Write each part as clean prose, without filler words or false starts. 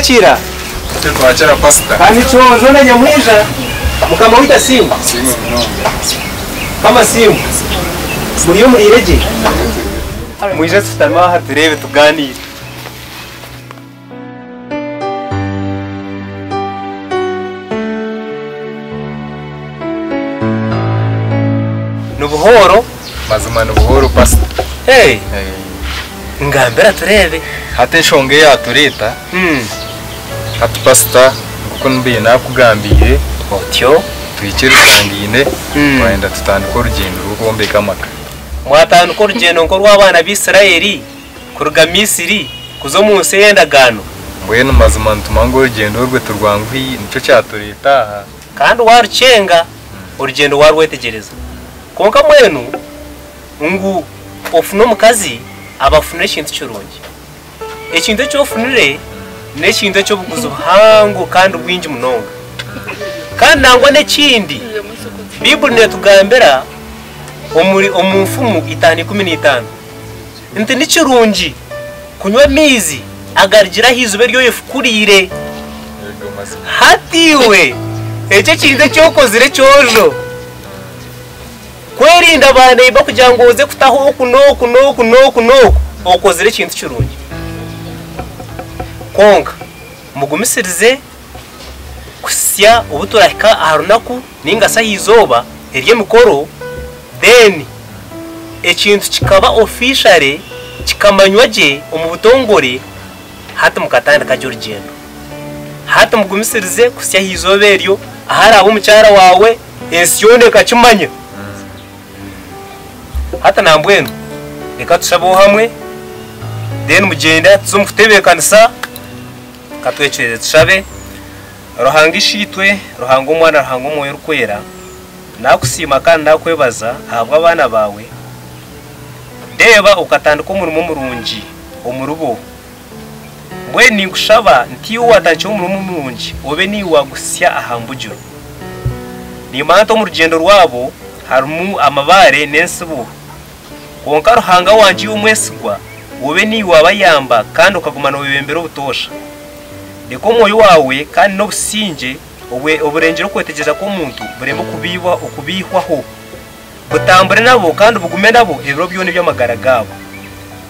Twakira. Twakira pasita. Kandi Kyonjo na Nyamwija mukama waitu asiimwe. Asiimwe munonga. Mukama asiimwe. Muriyo muriire gye? Mwije tushutame aha tureebe tugaaniire. Ni buhooro? Mazima ni buhooro pasita. Hey! Ngambira tureebe. Hati enshonga eyatureeta hati pasita nk'oku mbaire nakugambiire Otyo. Tuhikye Rutangaine twayenda tutandike orugyendo rw'okwombeka amaka. Mwatandika orugyendo nk'orw'abaana b'Israeli kuruga Misiri kuza omu nsi ey'endagaano. Mbwenu mazima nitumanya ngu orugyendo orwe tirwanguhi nikyo kyatureeta aha. Kandi waarukyenga, orugyendo waarwetegyereza. Kwonka mbwenu ngu ofune omukazi aba afunire ekintu kirungi. Ekintu eki ofunire n'ekintu eky'obuguzi buhango kandi bwingi munonga. Kandi nangwa n'ekindi, Baibuli neetugambira omuri omu Nfumu 5:15 nti ni kirungi kunywa amaizi agarugire aha iziba eri oyefukuriire. Hati iwe ekyo ekintu eki okozire kyojo. Kwerinda baaneiba kugira ngu oze kutaho oku n'oku n'oku n'oku n'oku, okozire ekintu kirungi. Kwonka mugumisirize kuhitsya obu turahika aha runaku nainga shi aha izooba ery'emikoro, then ekintu kikaba officially kikamanywa gye omu butongore, hati mukatandika gye orugyendo. Hati mugumisirize kuhitsya aha izooba eryo ahu araabe omukyara waawe, Ensi yoona ekakimanya. Hati nambwenu reka tushabeho hamwe then mugyende tuze omu kutebeekanisa. Ka twecweze tushabe. Ruhanga Isheitwe, Ruhanga Omwana, Ruhanga Omwoyo Orikwera, nakusiima kandi nakwebaza ahabw'abaana baawe. Reeba okatandika omurimo murungi omuribo. Mbwenu ninkushaba nti iwe owaatandikire omurimo murungi obe niiwe waaguhitsya aha mbugiro. Nimmanya nti omu rugyendo rwabo harimu amabaare n'entsibo, kwonka Ruhanga wangye iwe omwesigwa, obe niiwe waabayamba kandi okaguma noobebembera obutoosha. Reka omwoyo waawe kandi n'obusingye oburengire okwetegyereza kw'omuntu bureme okubaihwaho. Butambure nabo kandi bugume nabo ebiro byona eby'amagara gaabo.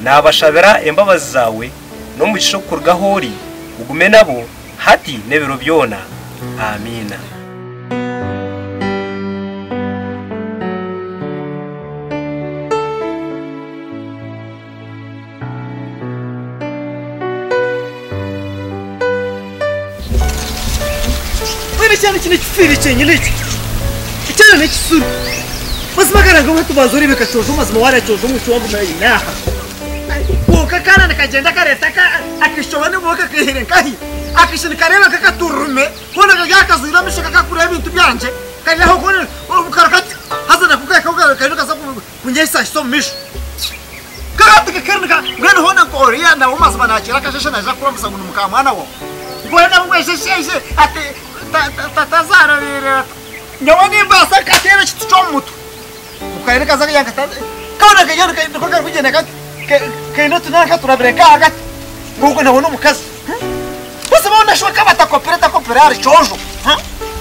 Naabashabira embabazi zaawe n'omugisha okuruga ah'ori, bugume nabo hati n'ebiro byona. Amiina. Mbwenu ekyana eki nekifiire kyenyine eki ekyana nekisuru mazima akaranga ngu hati banza oreebe kacoojo mazima wareba coojo omwishiki waguma aine aha kwonka akaana nikagyenda kareeta akishiki oba nibuba kakaihire nkahi akishiki nikareeba nk'akaturume koona kari akazwire amaisho kakakureeba ebintu byangye kari aho koona kari kati haza nako kariyo nikaza kunyehisaahisa omu maisho. Kakati kakeruka mbwenu hoona nka oriya nawe mazima nakiira akasheshe naija kukuramusa ngu ni mukamwana wawe. Mbwenu nabwo ngu aije aije ati tatazaara nyowe nimbaasa nkateera ekiti ky'omu mutwe. Ngu kaza kaaba niko karikugyenda kati kaine otunanka turabire nk'aha kati ngu ogwo nawe n'omukazi. Buzima hoona shi akaba atakopire atakopire ahari Kyojo?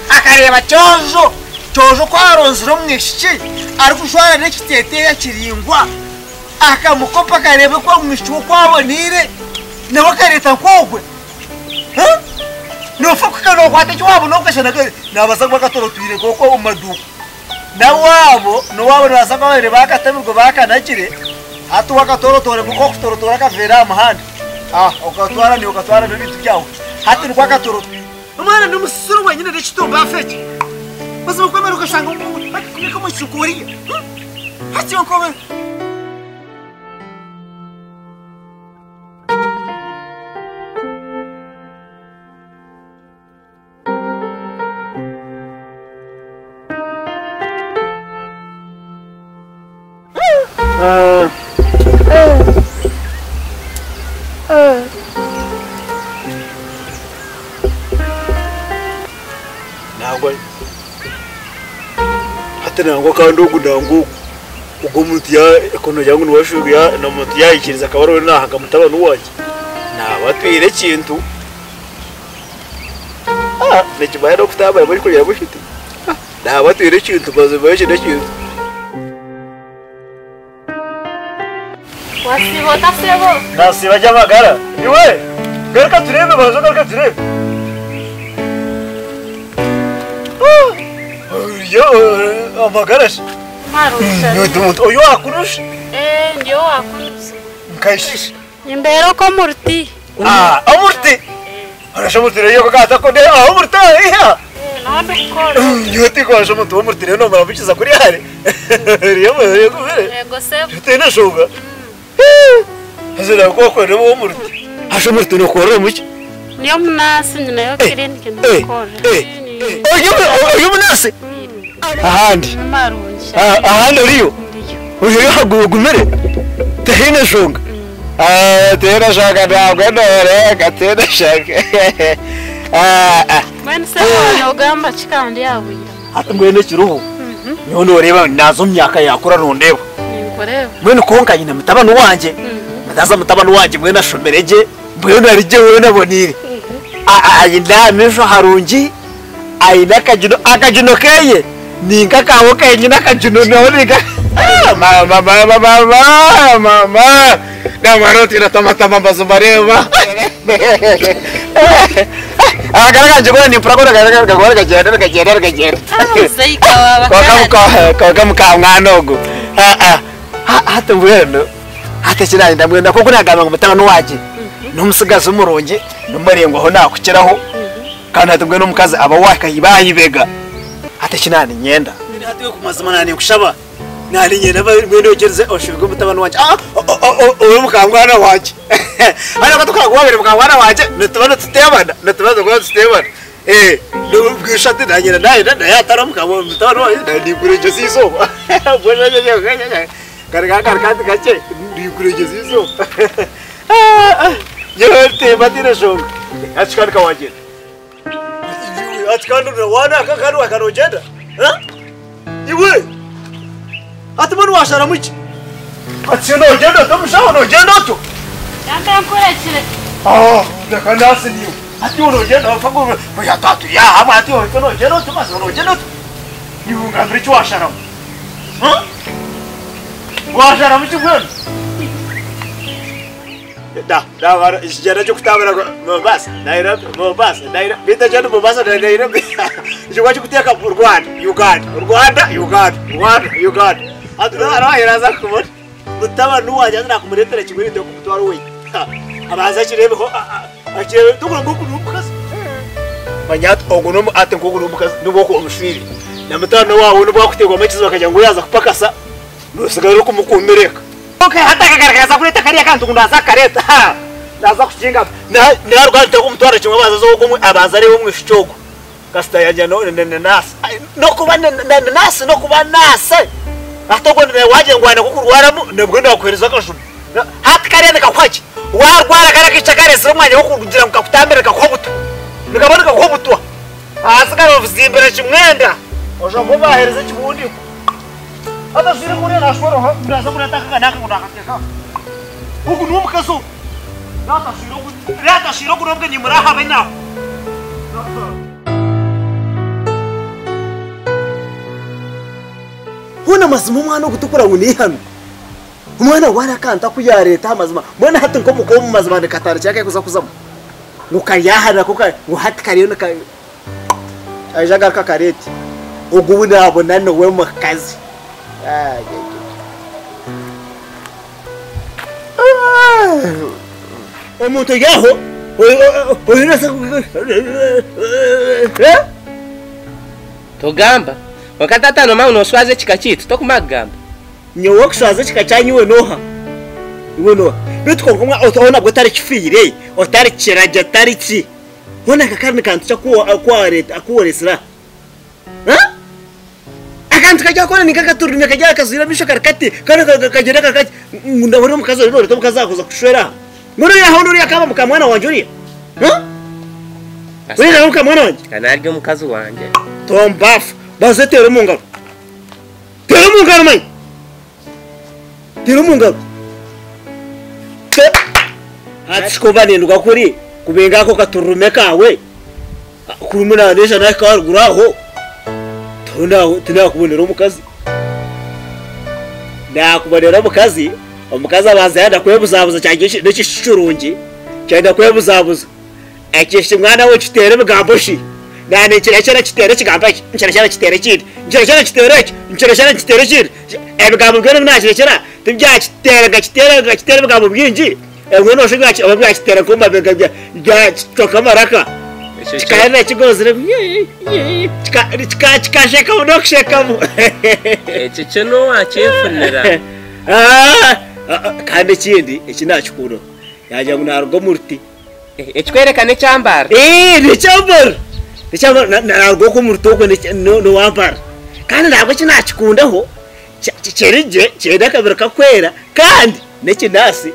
Akareeba Kyojo, Kyojo ku aronzire omwishiki arikujwara n'ekiteeteeya kiraingwa, akamukopa akareeba oku omwishiki we oku aboneire, nawe akareeta nk'ogwe. Noofa kuhika nookwata eki waabona okashana naabaasa kuba akatorotwire nk'okwo omu maduuka. N'owaabo n'owaabo nibabaasa kuba babaire baakatemirwe baakanagire, hati we akatorotoora nk'okutorotoora akaveera aha muhanda, okatwara naiwe okatwara n'ebintu byawe. Hati nikwo akatorotoora. Omwana n'omusisiro wenyine n'ekitumba afa eki. Mazima okwemera okashanga nk'omwishiki nk'oriya. Hati nkobe. Nangwa hati nangwa kandi ogu nangwa ogu ogu omuntu ya ngu niwe omuntu yayikiriza akaba ariwe nahaga mutabani wangye naba atwire ekintu. Nikimanya n'okutambura mbwenu kugira bushiti. Naaba atwire ekintu mazima eki n'ekintu. Wasiiba ota sebo? Nasiiba gye amagara. Iwe garuka tureebe banza ogaruke tureebe. Amagara shi? Oyu wakunusha? Eh, ndi owakunusha. Nkaishisha. Nimbeera okwo omu ruti. Ah, omu ruti? Orasha omu ruti rero kakaata ko aho omu ruti aha. Naho ndikukora. Nyowe tinkwasha omuntu w'omu ruti rero nomara mukiza kuri hare. Riyo kumere. Yego sebo. Tutaine nshonga. Haza nawe ku wakorera ow'omu ruti. Hasha omu ruti nookorera omu ki? Ndi omunaasi nyineyo kiriniki ndikukorera. Ori omunaasi? Ahandi? Ni marungi. Ahandi oriyo? Ndiyo. Oriyo hagumire? Tihaine nshonga? Tihaine nshonga ntabwo nooreeba tihaine nshonga. Mbwenu sebo noogamba ki kandi aha bwire? Hati mbwenu ekiriho, nyowe nooreeba naaza omu myaka yaakura nondeeba. Ninkureeba. Mbwenu kwonka nyine mutabani wangye, ndaza mutabani wangye mbwenu ashomire gye, mbwenu ari gye weena aboneire. Aine amaisho harungi, aine akagino, akagino keye ninka akaawe kenyine akagino nawe ninka Maama maama maama maama namara oti natamatama mazima reeba. Amagara gangye goona nimpurira goona gaguma nigagyenda nigagyenda nigagyenda. Muzeeyi kawaaba Kwonka kandi. kwonka mukamwana ogu hati mbwenu hati eki naayenda mbwenu nk'oku naagamba ngu mutabani wangye n'omutsigazi murungi n'omuraingwaho naakukiraho kandi hati mbwenu omukazi aba ow'akahiba aha ibega hati eki naaniinyenda. Hati iwe mazima naninkushaba naaniinyenda mbwenu ogyerize oshwege mutabani wangye obe mukamwana wangye hati ku twakuba wabaire mukamwana wangye nituba nituteebana nituba nituba nituteebana bwisha ati nanyenda nayenda naye atari mutabani wangye ninkurengyeza eizooba kari kari kandi kakye ninkurengyeza eizooba nyowe nteeba ntiine nshonga hati kandi kawagyenda hati kandi waanaka kandi waaka noogyenda iwe hati mbwenu waasharamu ki hati shi noogyenda ota omushaho noogyenda otyo Yambe nkurekire. Reka naase niiwe hati iwe noogyenda ofa ngu oya twaturi aha hamwe hati iwe noogyenda otyo mazima noogyenda otyo iwe ngambira eki waasharamu waasharamu ki mbwenu Da, da, ekigyenda ky'okutambura Mombasa, Nairobi, Mombasa, Nairobi, beitu ekyo ni Mombasa na Nairobi. Ekyo wakikuteeka Rwanda, Uganda, Rwanda, Uganda, Rwanda, Uganda. Hati hariho aza kukubona. Mutabani wangye haza naakumureetera kimwe nituza kumutwara owaitu. Abanze akireebeho, akireebe tokura ngu ogu n'omukazi. Manya hati ogu n'omu hati nk'ogu n'omukazi nobu okuba omushwire. Na mutabani waawe nobu akuteerwamu ekizibu akagira ngu yaaza kupakasa, noosigara orikumukuumira eka. Kwonka hati akagaruka yaaza kureeta kariya kantu ngu naaza kukareeta, ha! Naaza kukinga. Naaruga aha nituza kumutwara kimwe abanze aze ow'ogwo abanze areebe omwishiki ogwo. Kasita yaagira no ni naasi. N'okuba ni naasi n'okuba naasi. Hati ogwo waagira ngu aine kukurwaramu nabwo naakuheereza akajuma. Hati kariya nikakuha ki? Waarwara kariya akaishiki akareetsire omwanya gw'okugira ngu kakutambire nikakuha obutwa. Nikaba nikakuha obutwa. Ahasigara obuzimbire kimwenda. Oshusha nk'obu baaheereza ekibundiko. Hati ashwire nk'oriya naashwera oha naaza kureeta aka n'aka ngu naakateeka aha. Ogu niwe omukazi ogu. Reero ashwire ogu, reero ashwire ogu nabwo nimuraahabe naawe. Hoona mazima omwana ogu tokura ngu n'eihano. Omwana waara akantu aku yaareeta aha mazima. Mbwenu hati nk'omuka omu mazima nikatandikira nkahi kuza kuzamu? Ngu kari aha nako ngu hati kariyo nika. Aije agaruke akareete. Ogu ou naabona niwe mukazi. Omuntu ori aho Togamba. Kwonka taata noomanya ngu nooshwaza ekika kyaitu, tokumanya kugamba. Nyowe okushwaza ekika kyanyu iwe n'oha? Iwe n'oha? Beitu kwonka omwa hoona nabwo otari kifiire, otari kiragye, otari ki. Hoona aka kari ni kantu ki aku wareeta aku wooretsire aha? Ha? Akantu kari aho koona ninka akatururumya kari aha kajwaire amaisho kari kati, kandi kagyenda kari kati ngu ndabona omukazi oriyo nooreeta omukazi aha kuza kushwera aha. Mbwenu oriya hoona oriya akaaba mukamwana wangye oriya? Ha? Oriya naaba mukamwana wangye? Ka naarya omukazi wangye. Tombafu! Banza oteere omu ngaro. Teera omu ngaro manya! Teera omu ngaro. Te. Hati shi ku mba ninduga kuri kubinga ako katururume kaawe. Kurimu naaneesha naahika aharuguru aho, tinakubonera omukazi. Naakubonera omukazi, omukazi abanza yayenda kwebuzabuza kyagira n'ekishushu kirungi, kyayenda kwebuzabuza. Ekishushu mwana we kiteera ebigambo shi, naanye kiteera ekigambo eki, nkirekyera kiteera ekindi, nkirekyera kiteera eki, nkirekyera kiteera ekindi. Ebigambo byona ebi naakirekyera tibyakiteera nkakiteera nkakiteera ebigambo bingi. Ebimwe nooshusha oba byakiteera nk'omu mabega byakicwa amaraka. Kikaherera kigozire kikashekamu n'okushekamu. Ekyo kyo n'owakyefunira. Kandi ekindi eki naakikunda yaagira ngu naaruga omu ruti. Ekikworeka n'ekyambara. N'ekyambara. Naaruga okwo omu ruti okwo n'owambara. Kandi nabwo eki naakikundaho kiri gye kiine akabiri kakwera kandi n'ekinaasi.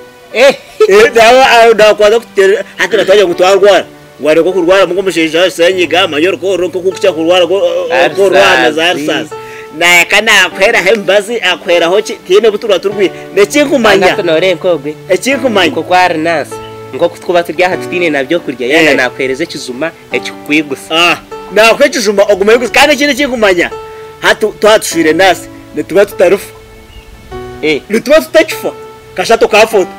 Nakwata kuteera hati na twagira ngu twarwara wareka okurwara nk'omushaija senyiga manya orukoororo nk'oku orikukira kurwara okurwara za risasi nayaka nakuheraho emibazi akuheraho ki tihaine obu turaba turwire nekinkumanya Hati noreeba nk'ogwe ekinkumanya nk'oku ari nurse nk'oku tukuba turi aha tutaine na byokurya yaaba nakuhereza ekijuma ekikukwigusa. Nakuha ekijuma ogume oyigusa kandi ekindi ekinkumanya hati twaba tushwire nurse nituba tutarifa. Nituba tutakifa kasha tukafa ota?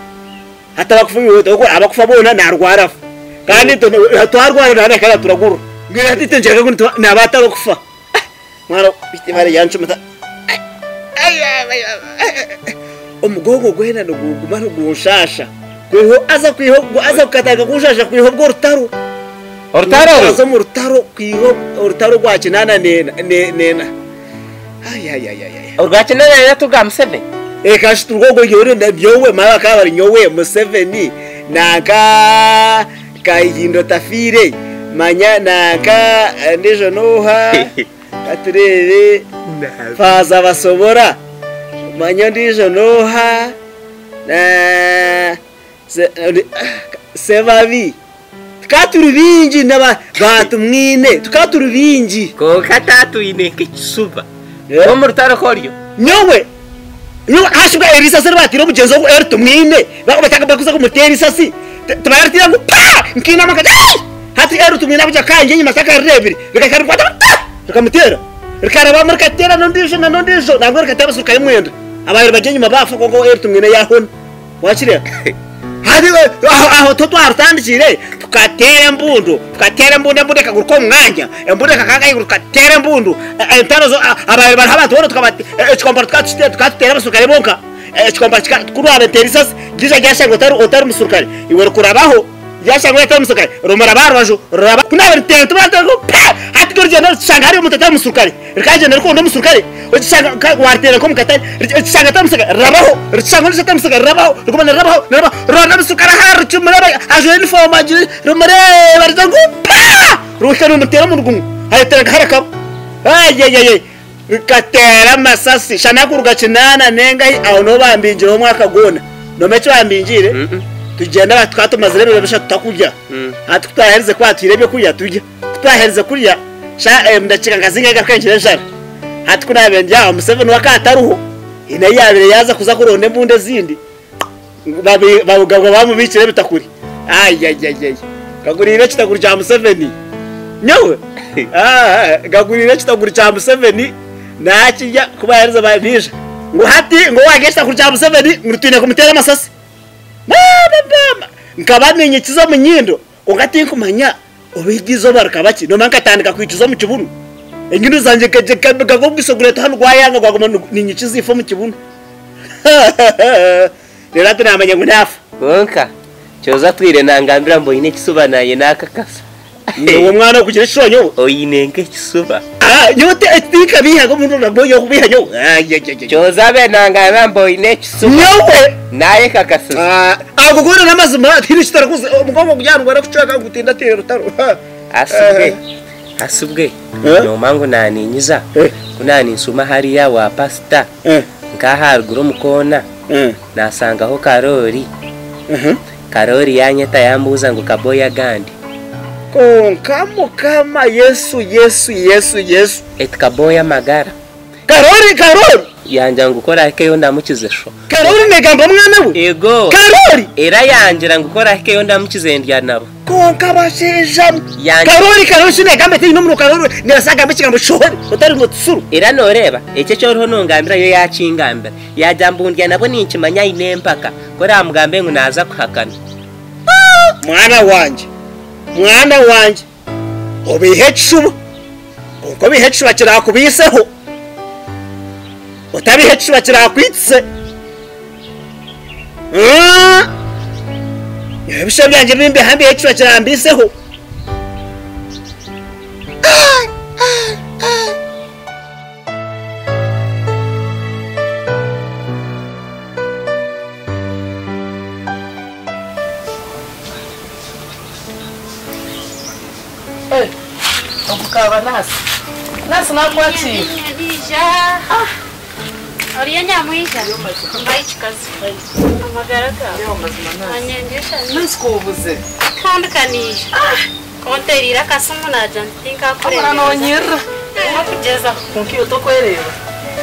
Hati abakufa abakufa boona naarwara afa. Kandi itwe twarwara nawe nahika naturagurura. Mbwenu hati itwe nikyereka ngu naaba atarikufa. Mwana beitu ibare ryancumita. Omugongo gwena niguguma nigunshaasha. Kwiha haza kwiha haza gukatandika kunshaasha kwiha obwo orutaro. Orutaro oru? Haza omu rutaro kwiha orutaro rwa kinaana neena. Orwa kinaana neena ti orwa Museveni? Eka shi turwo ogwo nyowe mara bakaba bari nyowe Museveni nanka Kahindo Otafiire manya nanka ondiijo n'oha katureebe Faaza Basobora manya ondiijo n'oha Sebabi tukaba turi baingi na ba Tumwine tukaba turi baingi. Kwonka taatwine nk'ekishuba. Omu rutaro koryo. Nyowe nyowe ahasibwa eri isasi eri baatiire omugyenzi ogu eri Tumwine barikuza kumuteera isasi tibarariteera ngu paa! Nkainama nkagira ai! Hati eri Tumwine abugira kangye enyima takarireebire rikahika ririkwata ngu taa! Rikamuteera rikarabamu rikateera n'ondiijo na n'ondiijo nangwa rikateera abaserukare mwenda ababaire bari enyima baafa kwonka we eri Tumwine yaahona. Wakireeba? Hati aho aho to twarutandikiire tukateera embundu, tukateera embundu, embundu ekaguruka omu mwanya, embundu ekakanga ahaiguru tukateera embundu, entaro zo ababaire bariho abantu boona tukabate ekikompora tukaba tukaba tuteera abaserukare bonka, ekikompora kika ku rwaaba niteera eisasi riija ryashanga otari otari muserukare iwe rikurabaho, ryashanga otari muserukare rimuraba aha rubaju riraba ku naaba niteera nituba ngu pa! Hati ryo rigyenda rikishanga hariyo omuntu atari muserukare. Rikagyenda rikunda omuserukare, okishanga nka waariteera nk'omu katare, rikishanga atari muserukare rirabaho, rikishanga ondiijo atari muserukare rirabaho, riguma nirirabaho, nirirabaho, rironda omuserukare aha rikimureba ajwaire yunifoomu agire rimureeba rigira ngu paa! Ruhika nirumuteera omu rugumu, ayeteera nka harakaba. Ayayayay! Rikateera amasasi shana kuruga kinaana n'engahi aho niho bambingireho omwaka gwona. Noomanya eki bambingiire? Tugyenda tukaba tumazire ebiro bishatu tutakurya. Hati ku twaherize ku baatuhaire ebyokurya turya. Ku twaherize kurya, sha omu dakiika nka zingahi ngaruka ngira enjara. Hati ku naabaire ndi aho, Museveni we akaba atariho, haine ahu yaabaire yaaza kuza kuronda embundu ezindi, babugabwa baamubiikira ebitakuri. Ayayayay! Nkaguriire ekitakuri kya Museveni. Nyowe? Nkaguriire ekitakuri kya Museveni, naakirya, ku baaherize baija ngu hati ngu owaarya ekitakuri kya Museveni ngu twine kumuteera amasasi. Maama maama! Nkaba ninyikiza omu nyindo. Kwonka tinkumanya oba eryo izooba rikaba ki. Noomanya nkatandika kwikiza omu kibunu. Enyindo zangye nkabiga nk'omugisa ogureetwa hanu gwayanga gwaguma niinyikiza ife omu kibunu. Reero hati naamanya ngu naafa. Kwonka Kyozi atwire nangambira mbu oine ekisuba naanye naakakasa. Nyowe omwana okugira ekishuba nyowe? Oine nk'ekisuba. Nyowe tinkabiihaga omuntu nabwo okubiiha nyowe. Kyozi abe nangambira mbu oine ekisuba. Nyowe? Naayekakasiza. Ago goona n'amazima tihaine ekitarikuza omugongo gurya kucweka ngu tindateire rutaro. Asibwe, asibwe, noomanya ngu naaninyiza, ku naaninshuma hariya wa pasita, nk'aharuguru omu koona, naasangaho Karoori. Karoori yaanyeta yaambuuza ngu kaboyi agandi. Kwonka Mukama Yesu, Yesu, Yesu, Yesu. Eti kaboyi amagara. Karoori, Karoori! Yangira ngu ku orahikeyo ondamukize sho. Karoli negamba mwana we? Eego. Karoli? Era yangira ngu ku orahikeyo ondamukize ndya nabo. Kwonka bashaija mwe. Yangira. Karoli Karoli shi negamba etaine omunwa Karoli nebaasa kugamba ekigambo shohori otari ngu otusuru. Era nooreeba, ekyo eki oriho nongambira yo yaakingambira. Yaagira mbu ndya nabo ninkimanya aine empaka. Ku oraamugambe ngu naaza kuhakana. Mwana wangye, mwana wangye. Obeihe ekishuba, kwonka obeihe ekishuba kiraakubaiseho. Otabeiha ekishuba kiraakwitise. Nyowe ebishuba byangye ebi mbeiha mbeiha ekishuba kirambaiseho. Eh, ogukaba nasi. Nasi nakwakira. Nyamwija. Oriyo nyamwija. Mbayi kikazi. Amagara gawe. Anyengesha. Nasi kubuze. Kandi kaniija. Konterire akasimu nagira nti tinkakureeba. Amara nonyirira. Ndimo kugyezaho. Kwonka iwe tokwereeba.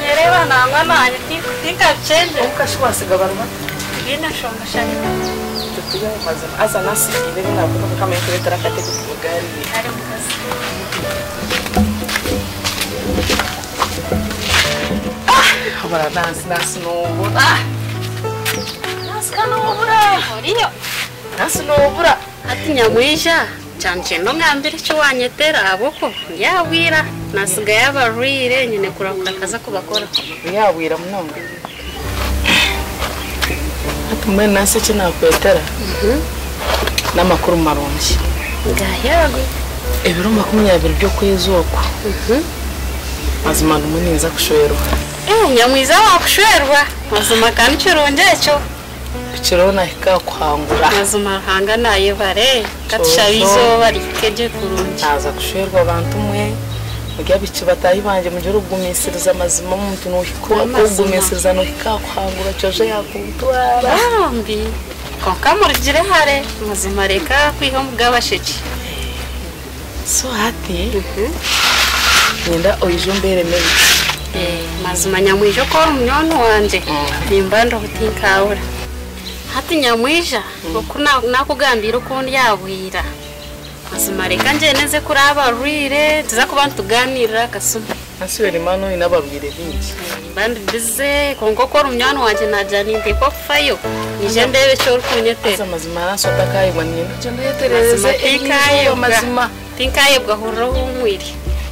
Nyereeba nangwa nanye tinkabikyendera. Omuka shi wasiga bari bata? Tihaine nshonga shanima. Turi omu mazima. Haza nasigiire ebi naakunda Mukama yakureetera akatebe tubigaaniire. Kare mukazi. Habura nansi nansi noobura. Nansi ka noobura. Oriyo. Nansi noobura. Hati nyamwija kyankyenda ongambire eki wanyetera ahabw'okuba ndyabwira nasigayo abarwaire nyine kurahuka nkaza kubakoraho. Ndyabwira munonga. Hati mbwenu nansi eki naakwetera n'amakuru marungi. Ngahi ago? Ebiro 20 by'okwezi oku, mazima ndimu ninza kushwerwa. Eh, nyamwiza waakushwerwa! Mazima ka ni kirungi ekyo. Ekiro nahika aha kuhangura. Mazima Ruhanga naayebare. Ka tushabe eizooba rihike gye kurungi. Naaza kushwerwa bantu mwe. Muri abaishiki bataahi bangye mugire okugumisiriza mazima omuntu nohika okugumisiriza nohika aha kuhangura kyojo yakuntwara. Bambi kwonka murugire hare mazima reka kwiha omu g'abasheki. So hati niinyenda oije ombeeremu ebiti. Mazima nyamwija oku ori munywani wangye nimba ndiho tinkaabura. Hati nyamwija oku nakugambiire oku ndyabwira. Mazima reka ngyende nze kuraba abarwaire nituza kuba nitugaaniirira akasumi. Nansi iwe Rimana oine abarwaire baingi. Nimba ndi bize kwonka oku ori munywani wangye naagira ninteekwa kufayo nyije ndeebe eki orikunyetera. Haza mazima Nansi otakaayebwa niinyenda ogyende oyeterereze Mazima eriizooba tinkaayebwa mazima. Tinkaayebwa hurira ohuumwire.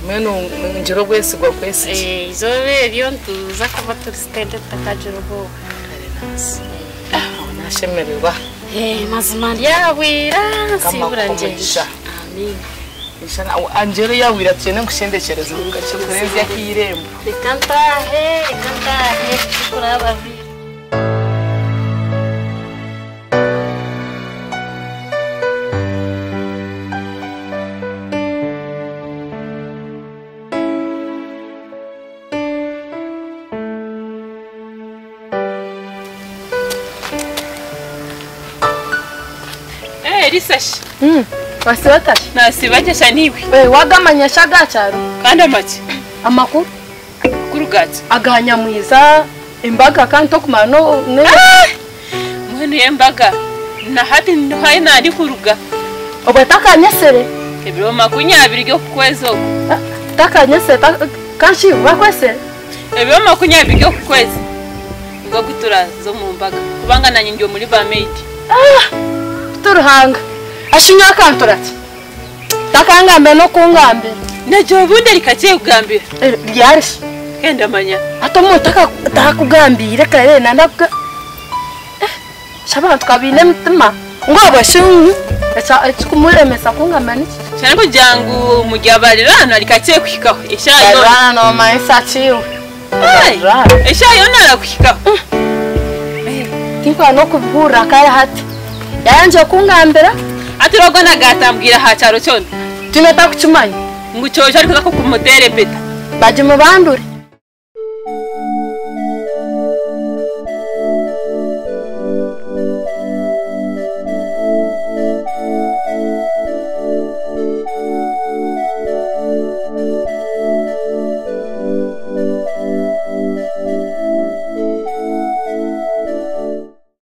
Mbwenu ngire obwesigwa bwesigye. Eizooba eryo nituza kuba turi sitede tutakagira obwoba. Kare Nansi aho nashemererwa. Mazima ndyabwira Mukama nsiibura akuhe ngyenda. omugisha. Amiina. Angyera yabwira tugyende nkushendekyereze omu kakye nkurenzye ak'eirembo. Reka ntaahe, reka ntaahe tikuraba bwire. Eh, Elisa shi. Wasiba ota shi? Nasiba gye sha n'iwe. Eh, wagamanya shi aga kyaro? Kandi amaki? Amakuru. Amakuru gaki? Aga Nyamwiza, embaga kandi tokumara no ne. Ah! Mbwenu y'embaga na hati niho nandikuruga. Obwe takanyesere? Ebiro 20 by'oku kwezi oku. Takanyesere, kanshi bakwesere? Ebiro 20 by'oku kwezi nibwo guturaza omu mbaga kubanga nanye ndi omuri ba maid. Ah! Ruhanga ashinya akantura ki? Takangambira n'okungambira. Nagyo obundi rikakye kugambira. Ryari shi? Kenda manya. Hati omuntu takugambiire kare nanda kuga shi abantu ka baine emitima ngu obwe shi ekikumuremesa kungambira niki? Shana kugira ngu muryabarirana rikakye kuhikaho eshaaha yoona. Barirana noomanyisa ki iwe? Eshaaha yoona arakuhikaho. Tinkwenda n'okubihurira kare hati. Yayangire kungambira. Hati ogwo nagatambwire aha kyaro kyona. Twine otakukimanya. Ngu kyojo arikuza kukumuteera empeta. Bagimubandure.